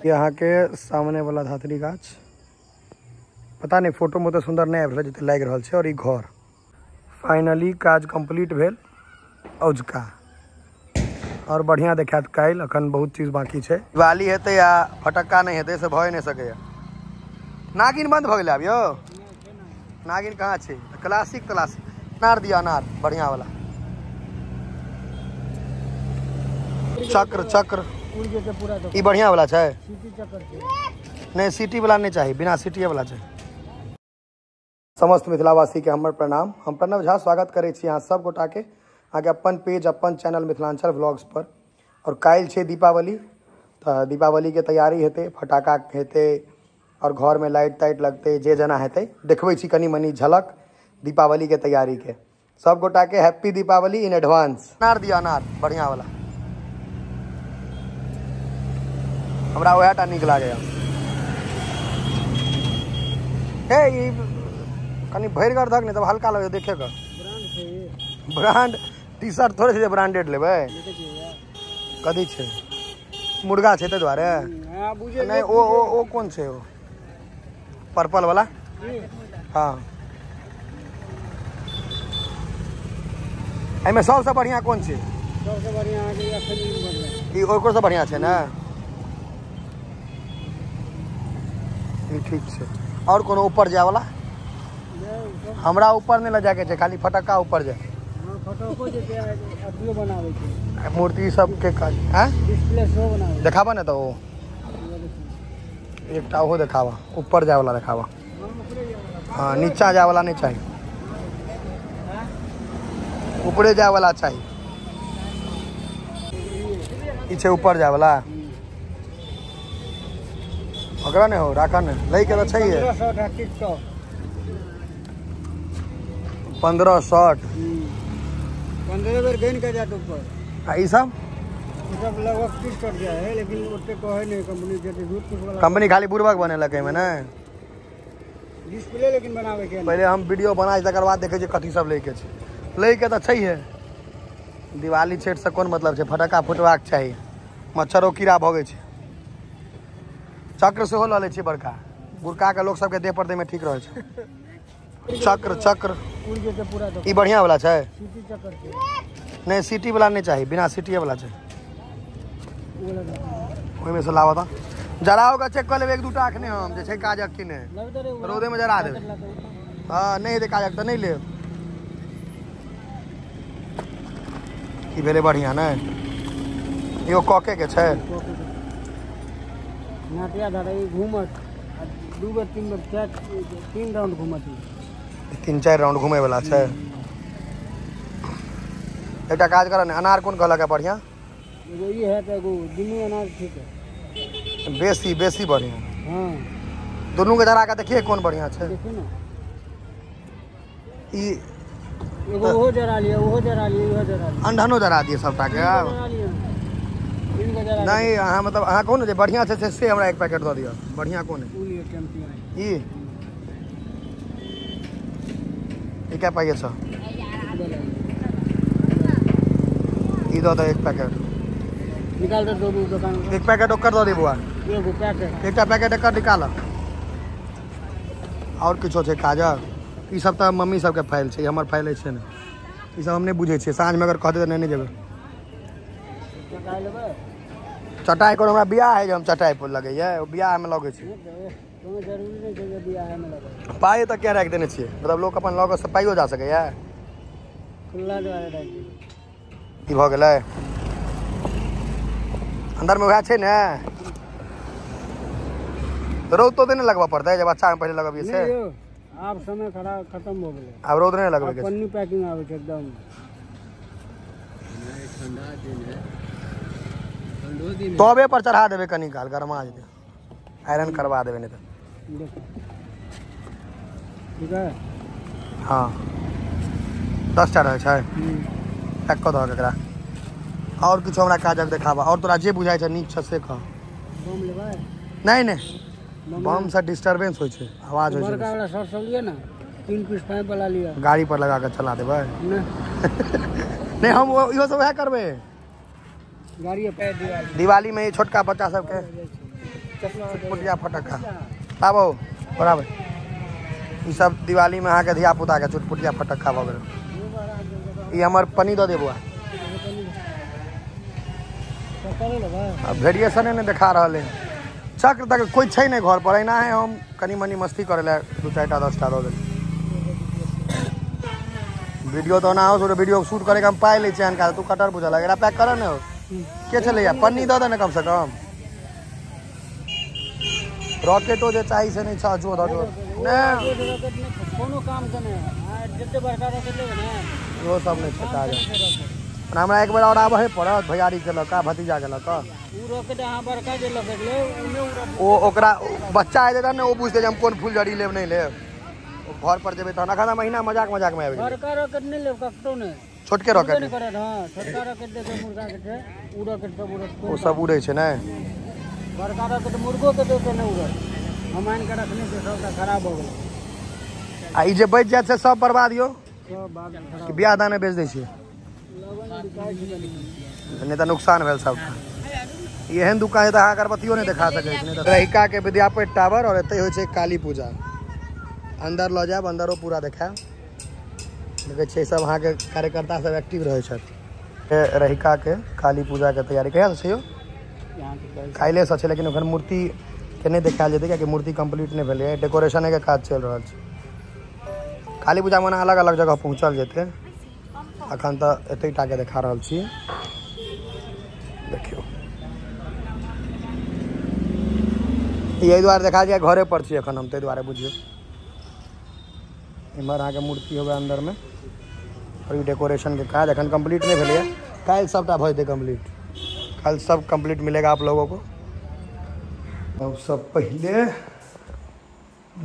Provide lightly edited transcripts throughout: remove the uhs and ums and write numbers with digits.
यहाँ के सामने वाला धात्री गाछ पता नहीं फोटो में तो सुंदर नहीं आबि रहल जते लागि रहल छै। और ई घर फाइनली काज कंप्लीट भेल औजका और बढ़िया देखात। काल्हि अखन बहुत चीज बाकी छै। दिवाली हेतै आ फटक्का नहीं हेतै से भए नहीं सकैया। नागिन बंद भऽ गेलै आब यौ? नागिन कहाँ छै? क्लासिक क्लासिक अनार दिया, अनार बढ़िया वाला। चक्र चक्र ई बढ़िया वाला छै। नहीं सिटी वाला नहीं चाहिए, बिना सिटी वाला चाहिए। समस्त मिथिलावासी के हमर प्रणाम। हम प्रणव झा स्वागत करै छी अहाँ सब गोटा के अहाँके अपन पेज अपन चैनल मिथिलांचल व्लॉग्स पर। और काल्हि छै दीपावली, तऽ दीपावली के तैयारी हेतै, फटाका हेतै और घर में लाइट ताइट लगतै, जे जेना हेतै देखबै छी कनि मनि झलक दीपावली के तैयारी के। सब गोटा के हैप्पी दीपावली इन एडवांस। अनार दिया, अनार बढ़िया वाला। हमरा वएह टा नीक लागैया। हे ई कनि भरिगर धक नहि तब हल्का लगै देखे के। ब्रांड टी शर्ट थोड़े छै जे ब्रांडेड लेबै। कथी छै? मुर्गा छै ताहि दुआरे नहि। ओ ओ ओ कोन छै? ओ पर्पल वाला। हाँ एहिमे सबसँ बढ़िया कोन छै? ई ओकरो से बढ़िया छै ने? ई ठीक छै। और कोनो ऊपर जाय वाला? हमरा ऊपर नहि लऽ जायके छै, खाली फटक्का ऊपर जाय। मूर्ति सबके काज देखाबा ने, तऽ ओ एकटा ओहो देखाबा, ऊपर जाय वाला देखाबा। हाँ नीचा जाय वाला नहीं चाहिए, ऊपरे जाय वाला चाहिए। ई छै ऊपर जाय वाला। ओकरा नहि हो राखा ने लै के तऽ छैहे। 1560 15 बेर गिन के जात ऊपर। आ ई सब? ई सब लगभग 30 कट जाए है, लेकिन ओते कहे नहीं कंपनी, जते झूठ फूस वाला कंपनी खाली बुड़बक बनेलक एहिमे ने डिस्प्ले, लेकिन बनावे के पहिले हम वीडियो बनाइ तकर बाद देखै छियै कथी सब लै के छै। लै के तऽ छैहे। दिवाली छठि से कोन मतलब छै? फटक्का फुटबाक चाही, मच्छरो कीड़ा भगै छै। चक्र सेहो लऽ लै छियै बड़का, गुड़का के लोक सबके देह पर दैमे ठीक रहै छै। चक्र चक्र ई बढ़िया वाला छै। नहीं सिटी वाला नहीं चाहिए, बिना सिटी वाला चाहिए। ओहिमे से लाबऽ तऽ जराओ के चेक कऽ लेबै एक दूटा अखने हम जे छै काजक कि नहि। रौदे में जरा देबै। हाँ नहीं हेतै काजक तऽ नहि लेब। ई भेलै बढ़िया ने? एगो कके के छै। नाटिया धारा ई घूमत 2 बेर 3 बेर 4 3 राउंड घूमत। 3-4 राउंड घूमे वाला छै। एकटा काज कर ने, अनार कोन कहलक है बढ़िया? एगो ई है तऽ एगो दुनू अनार ठीक है। बेसी बेसी बढ़िया। हाँ दुनू के जरा के देखिए कोन बढ़िया छै। देखिए ना ई एगो ओहो जरा लिअ, ओहो जरा लिअ, इहो जरा लिअ, अंधनो जरा दिए सबटा के। नहीं अहाँ मतलब अहाँ कहू ने जे बढ़िया छै से हमरा एक पैकेट दऽ दिअ। बढ़िया कोन है? उ लिअ चैंपियन। ई क्या पैकेट छै? ई दऽ दऽ एक पैकेट। निकाल दे दो दुकान एक पैकेट ओकर दऽ दे बौआ। एगो पैकेट एकटा पैकेट एकर निकाल। और किछो छै काजक? ई सब तऽ मम्मी सबके फाइल छै, हमर फाइल छै ने। ई सब हम नहि बुझै छियै। साँझमे अगर कहतै तऽ नहि जेबै। चटाइ कोनो हमरा बियाह है जे हम चटाइ पर लगैया? ओ बियाहमे लगै छै। पाइ तऽ किया राखि देने छियै? मतलब लोक अपन लऽ कऽ से पाइयो जा सकैया। ई भऽ गेलै। अन्दरमे वएह छै ने? रौद तो नहि लगबऽ पड़तै जे बच्चामे पहिले लगबियै से? आब समय खराब खत्म हो गेलै, आब रौद नहि लगबै के। पन्नी पैकिंग आबै छै एकदम। ठंडा दिन है, ठंडो दिन। तबे पर चढ़ा देबै कनी काल, गरमा जेतै। आयरन करवा देबै नहीं तऽ। ठीक है। हाँ 10 टा रहै छै। पैक कऽ दहक एकरा। और किछो हमरा काजक देखाबऽ। और तोरा जे बुझाइ छै नीक छै से कह। बम लेबै? नहीं नहीं, बम से डिस्टर्बेंस होइ छै, आवाज होइ छै। बड़का वाला शर्ट सब लिअ ने, 3 पीस पाइप वाला लिअ। गाड़ी पर लगा के चला देबै? नहीं हम इहो सब वएह करबै। गाड़ी पे दिवाली में छोटका बच्चा सबके चुटपुटिया फटक्का आबो बराबर। ई सब दिवाली में अहाँके धिया पुता के चुटपुटिया फटक्का भऽ गेल। ई हमर पनी दऽ दे बौआ। अब वेरिएशन नहीं देखा रहा है। चक्र तक कोई छै नहीं घर पर, एना है हम कनी मनी मस्ती करे ला 2-4 टा 10 टा दऽ देली। वीडियो तो ना हो, वीडियो शूट करे के हम पाइ लै छियै अनका, तू कटर बुझल एकरा पैक कर ने हो के छलैया पन्नी दऽ दे ने कम से कम। रॉकेटो जे चाही से नहीं छ जो दऽ जो नहीं कोनो काम के नहीं, जते बड़का रॉकेट लेबै ने ओ सब नहीं छै काज। हमरा एक बेर और आबहे पड़त भैयारी के लऽ कऽ भतीजा के लऽ कऽ। उ रॉकेट अहाँ बड़का जे लॉकेट लेब ओने ओ ओकरा बच्चा आइ जेतै ने ओ बुझतै जे हम कोन फुलझड़ी लेब नहीं लेब। घर पर जेबै तहन अखन महीना मजाक मजाक में आबि गेलै। बड़का रॉकेट नहीं लेब ककरो नहीं, छोटके रॉकेट नहीं करत। हां छोटका रॉकेट देखे मुर्गा के छै उ रॉकेट सब उड़त, ओ सब उड़ै छै ने। बड़का रॉकेट मुर्गो के देते नहीं उड़त, हम आनि के रखने छै सबटा खराब हो गेलै। आ ई जे बचि जायत से सब बर्बाद यौ, सब बात खराब कि बियाह दाने बेच दै छियै नहीं तऽ नुकसान भेल सबटा। एहन दुकान है तऽ अहाँ अगरबत्तियो नहीं देखा सकै छी। नहीं तऽ रहिका के विद्यापति टावर और एतै होइ छै काली पूजा। अंदर लऽ जायब, अंदरो पूरा देखायब। देखै छियै सब अहाँके कार्यकर्ता सब एक्टिव रहै छथि। रहिका के काली पूजा के तैयारी कहिया से छै यौ? काल्हिसँ छै, लेकिन एखन मूर्ति के नहि देखायल जेतै कियाकि मूर्ति कम्प्लीट नहि भेलैए, डेकोरेशनके काज चलि रहल छै। काली पूजामे ओना अलग अलग जगह पहुँचल जेतै, अखन तऽ एतै टाके देखा रहल छी। देखियौ एहि दुआरे देखा जाय घरे पर छी एखन हम, ताहि दुआरे बुझियौ। इम्हर अहाँके मूर्ति होगा अंदर में और ई डेकोरेशन के काज अखन कंप्लीट नहीं भेलैए, काल्हि सबटा भऽ जेतै कंप्लीट। कल सब कंप्लीट मिलेगा आप लोगों को। अब सब पहले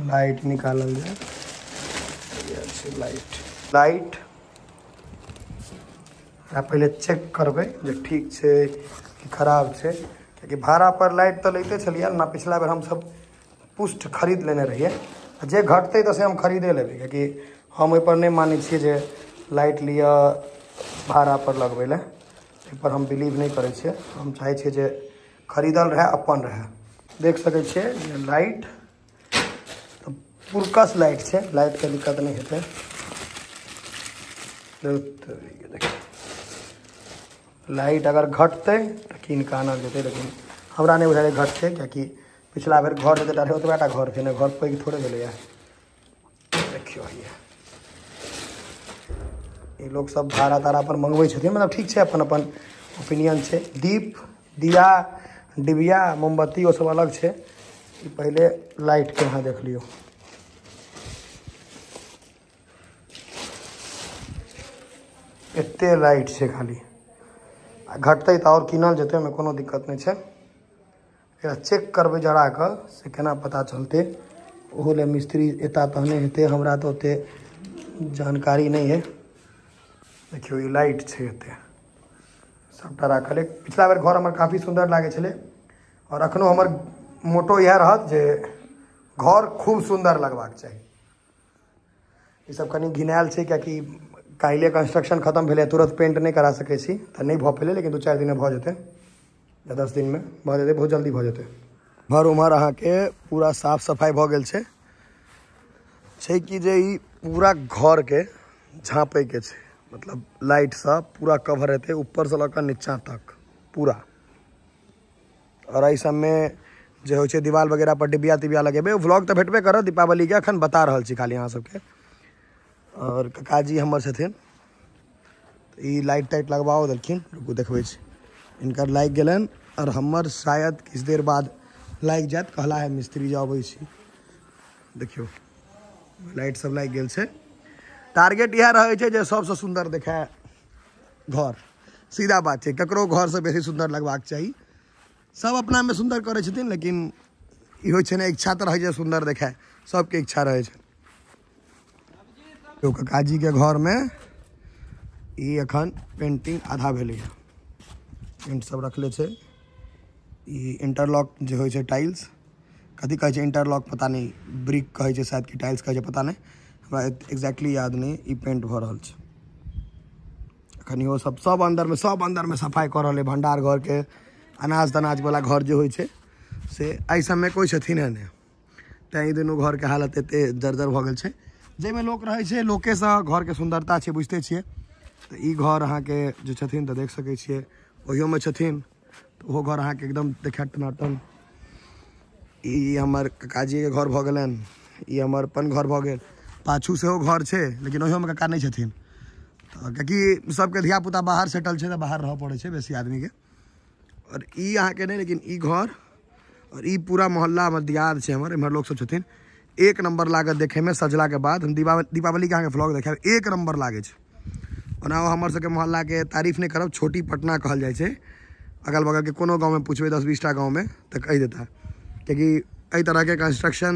लाइट निकालल जाए। लाइट लाइट पहले चेक करबै जे ठीक छै कि खराब छै, कियाकि भाड़ा पर लाइट तऽ लैते छलियै ना। पिछला बेर हमसब पुष्ट खरीद लेने रहियै, जे घटतै तऽ से हम खरीदे लेबै, कियाकि हम ओहिपर नहि मानै छियै जे लाइट लिअ भाड़ा पर लगबै लए, एहिपर हम बिलीव नहि करै छियै। हम चाहै छियै जे खरीदल रहए अपन रहए। देख सकै छियै जे लाइट तऽ पुरकस लाइट छै, लाइटके दिक्कत नहि हेतै। लाइट अगर घटतै तऽ कीन कऽ आनल जेतै, लेकिन हमरा नहि बुझाइ घटतै, कियाकि पिछला बेर घर जतेटा रहै ओतबा टा घर छै ने, घर पैघ थोड़े भेलैए। देखियौ हैया ई लोग सब भाड़ा ताड़ा पर मंगबै छथिन, मतलब ठीक छै, अपन अपन ओपिनियन छै। दीप दिया डिबिया मोमबत्ती ओ सब अलग छै। ई पहिले लाइट के अहाँ देख लियौ। एते लाइट छै खाली, आ घटतै तऽ आओर कीनल जेतै, ओहिमे कोनो दिक्कत नहि छै। एकरा चेक करबै जरा कऽ से केना पता चलतै, ओहो लए मिस्त्री एता तहने हेतै, हमरा तऽ ओते जानकारी नहि है। देखियौ ई लाइट छै एते सबटा राखल है। पिछला बेर घर हमर काफी सुन्दर लागै छलै और अखनो हमर मोटो इएह रहत जे घर खूब सुन्दर लगबाक चाही। ई सब कनि घिनायल छै कियाकि काल्हिए कंस्ट्रक्शन खत्म भेलै, तुरंत पेंट नहि करा सकै छी तऽ नहि भऽ पेलै, लेकिन 2-4 दिनमे भऽ जेतै या 10 दिनमे भऽ जेतै, बहुत जल्दी भऽ जेतै। घर उम्हर अहाँके पूरा साफ सफाइ भऽ गेल छै। छै कि जे ई पूरा घरके झाँपैके छै, मतलब लाइटसँ पूरा कवर हेतै ऊपरसँ लऽ कऽ नीचाँ तक पूरा। और एहि सबमे जे होइ छै दीवाल वगैरह पर डिबिया तिबिया लगेबै, व्लॉग तऽ भेटबे करत दीपावलीके, एखन बता रहल छी खाली अहाँ सबके। और काकाजी हमर छथिन, ई लाइट ताइट लगबाओ देलखिन, रुकू देखबै छी। हिनकर लागि गेलनि और हमर शायद किछु देर बाद लागि जायत, कहला है मिस्त्री जे अबै छी। देखियौ लाइट सब लागि गेल छै। टारगेट इएह रहै छै जे सबसँ सुन्दर देखाय घर, सीधा बात छै, ककरो घरसँ बेसी सुन्दर लगबाक चाही। सब अपनामे सुन्दर करै छथिन, लेकिन ई होइ छै ने इच्छा तऽ रहै छै सुन्दर देखाय, सबके इच्छा रहै छै। काकाजीके घरमे ई एखन पेंटिंग आधा भेलैए, पेंट सब रखले छै। ई इंटरलॉक जे होइ छै टाइल्स, कथी कहै छै इंटरलॉक पता नहि, ब्रिक कहै छै शायद कि टाइल्स कहै छै पता नहि, हमरा एक्जैक्टली याद नहि। ई पेंट भऽ रहल छै एखन। इहो सब सब अन्दरमे सफाइ कऽ रहल है, भण्डार घरके अनाज तनाज वाला घर जे होइ छै से एहि सबमे कोइ छथिन नहि, तैँ ई दुनू घरके हालत एते जर्जर भऽ गेल छै। जाहिमे लोक रहै छै लोकेसँ घरके सुन्दरता छै, बुझिते छियै। तऽ ई घर अहाँके जे छथिन तऽ देख सकै छियै, ओहियोमे छथिन तऽ ओहो घर अहाँके एकदम देखायत टनाटन। ई हमर काकाजीके घर भऽ गेलनि, ई हमर अपन घर भऽ गेल। पाछू सेहो घर छै लेकिन ओहियोमे काका नहि छथिन, तऽ कियाकि सबके धियापुता बाहर सेटल छै तऽ बाहर रहऽ पड़ै छै बेसी आदमीके। और ई अहाँके नहि, लेकिन ई घर और ई पूरा मोहल्ला हमर दियाद छै हमर, एम्हर लोक सब छथिन। एक नंबर लागत देखैमे सजलाके बाद। हम दीपावलीके अहाँके व्लॉग देखायब, एक नंबर लागै छै। ओना हमर सबके मोहल्लाके तारीफ नहि करब, छोटी पटना कहल जाइ छै। अगल बगलके कोनो गाँवमे पुछबै 10-20 टा गाँवमे तऽ कहि देता, कियाकि एहि तरहके कंस्ट्रक्शन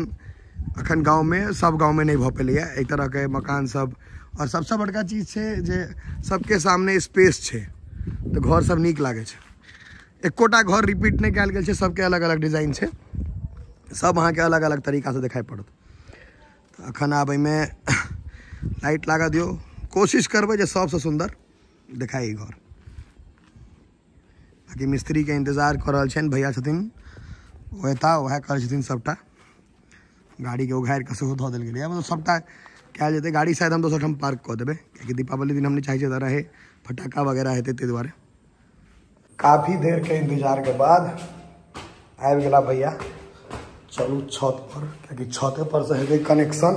अखन गाँवमे सब गाँवमे नहि भऽ पेलैए, एहि तरहके मकान सब। और सबसँ बड़का चीज छै जे सबके सामने स्पेस छै, तऽ घर सब नीक लागै छै। एकोटा घर रिपीट नहि कयल गेल छै, सबके अलग अलग डिजाइन छै, सब अहाँके अलग अलग तरीकासँ देखाइ पड़त। तऽ अखन आब एहिमे लाइट लागऽ दियौ, कोशिश करबै जे सबसँ सुन्दर देखाइ ई घर। बाकी मिस्त्रीके इंतजार कऽ रहल छनि, भैया छथिन ओ एता, वएह करै छथिन सबटा। गाड़ीके उघारि कऽ सेहो धऽ देल गेलैए, मतलब सबटा कयल जेतै। गाड़ी शायद हम दोसर ठाम पार्क कऽ देबै, कियाकि दीपावली दिन हम नहि चाहै छियै एतऽ रहै, फटाका वगैरह हेतै ताहि दुआरे। काफी देर के इंतजार के बाद आबि गेला भैया। चलू छत पर, कियाकि छते पर से हेतै कनेक्शन।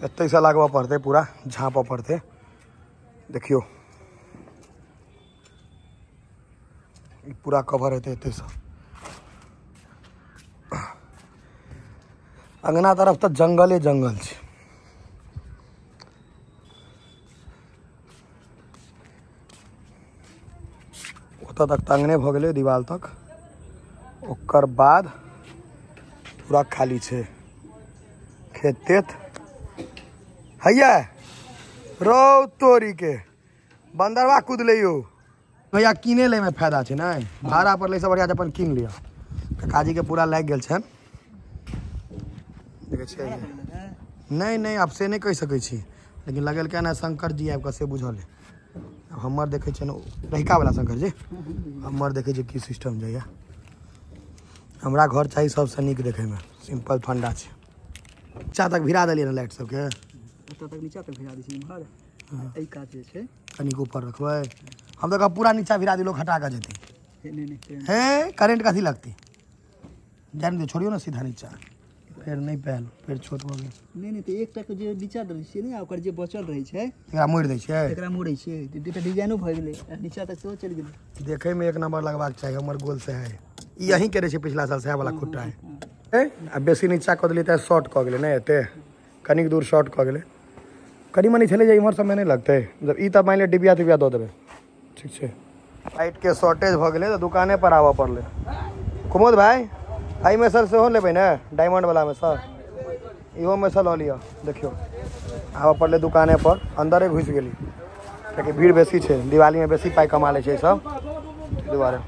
एतैसँ लगबऽ पड़तै, पूरा झाँपऽ पड़तै। देखियौ ई पूरा कवर हेतै एतैसँ। अंगना तरफ तऽ जंगले जंगल छै। ओतऽ तक तऽ अंगने भऽ गेलै दीवाल तक, ओकर बाद पूरा खाली छै खेत तेत। हैया रौ तोरी के बंदरवा कूदलै यौ। भैया किने लै में फायदा छै ने, भाड़ा पर लै से बढ़िया अपन कीन लिअ। काकाजी के पूरा लागि गेल छनि, देखै छियै। नहि नहि आब से नहि कहि सकै छी, लेकिन लगेलकै ने शंकर जी आबि कऽ, से बुझल अइ। आब हमर देखै छियै ने रहिका वाला शंकर जी, हमर देखै छियै की सिस्टम जाइए। हमरा घर चाही सबसँ नीक देखैमे, सिम्पल फंडा छै। नीचा तक भिरा देलियै ने लाइट सबके, ओतऽ तक नीचा तक भिरा दै छियै इम्हर। एहि कात जे छै कनिक ऊपर रखबै, हम तऽ पूरा नीचा भिरा दियौ, लोक हटा कऽ जेतै। नहि हे करेंट कथी लगतै, जानि दियौ, छोड़ियौ ने सीधा नीचा, फेर नहि पायल, फेर छोट भऽ गेल। नहि नहि तऽ एकटा के जे नीचा दै छियै ने, ओकर जे बचल रहै छै एकरा मोड़ि दै छियै, एकरा मोड़ै छियै, एकटा डिजाइनो भऽ गेलै, नीचा तक सेहो चलि गेलै। देखैमे एक नंबर लगबाक चाही, हमर गोल से है। ई अहीं के रहै छै पिछला साल सएह वाला खुट्टा है। आ बेसी नीचा कऽ देलियै तऽ शॉर्ट कऽ गेलै, नहि एते कनिक दूर शॉर्ट कऽ गेलै। कनि मनि छलै जे इम्हर सबमे नहि लगतै, मतलब ई तऽ मानि लिअ डिबिया तिबिया दऽ देबै, ठीक छै। लाइटके शॉर्टेज भऽ गेलै तऽ दुकाने पर आबऽ पड़लै। कुमोद भाई एहिमे सर सेहो लेबै ने, डायमंड वालामे सर, इहोमे सँ लऽ लिअ। देखियौ आबऽ पड़लै दुकाने पर, अन्दरे घुसि गेली कियाकि भीड़ बेसी छै, दिवालीमे बेसी पाइ कमा लै छै सब, ताहि दुआरे।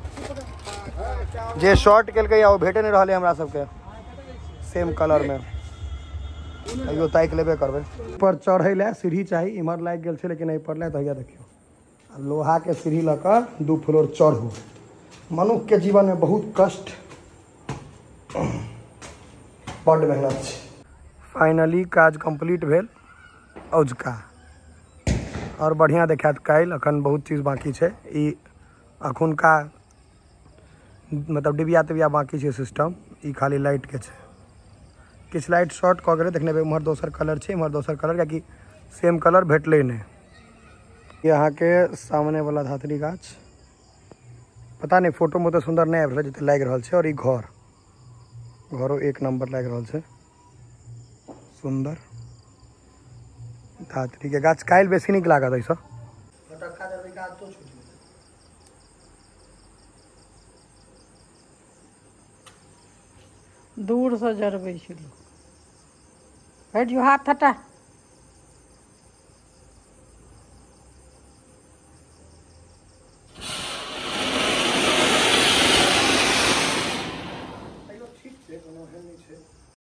जे शॉर्ट केलकै ओ भेटे नहि रहलै हमरा सबके सेम कलरमे, तैयो ताकि लेबे करबै। ऊपर चढ़ै लए सीढ़ी चाही, इम्हर लागि गेल छै लेकिन एहि पर लए तऽ हैया देखियौ आब लोहाके सीढ़ी लऽ कऽ 2 फ्लोर चढ़ू। मनुष्यके जीवनमे बहुत कष्ट, बड्ड मेहनत छै। फाइनली काज कम्प्लीट भेल औजका, और बढ़िआँ देखायत काल्हि। अखन बहुत चीज बाँकी छै, ई अखुनका मतलब डिबिया तिबिया बाँकी छै सिस्टम, ई खाली लाइटके छै। किछु लाइट शॉर्ट कऽ गेलै, देखने हेबै उम्हर दोसर कलर छै, इम्हर दोसर कलर, कियाकि सेम कलर भेटलै नहि। ई अहाँके सामने वाला धात्री गाछ, पता नहि फोटोमे ओतेक सुन्दर नहि आबि रहल जते लागि रहल छै। और ई घर, घरो एक नंबर लागि रहल छै, सुन्दर धात्री के गाछ। काल्हि बेसी नीक लागत एहिसँ। दूरसँ जरबै छै लोक। हटि जो, हाथ हटा।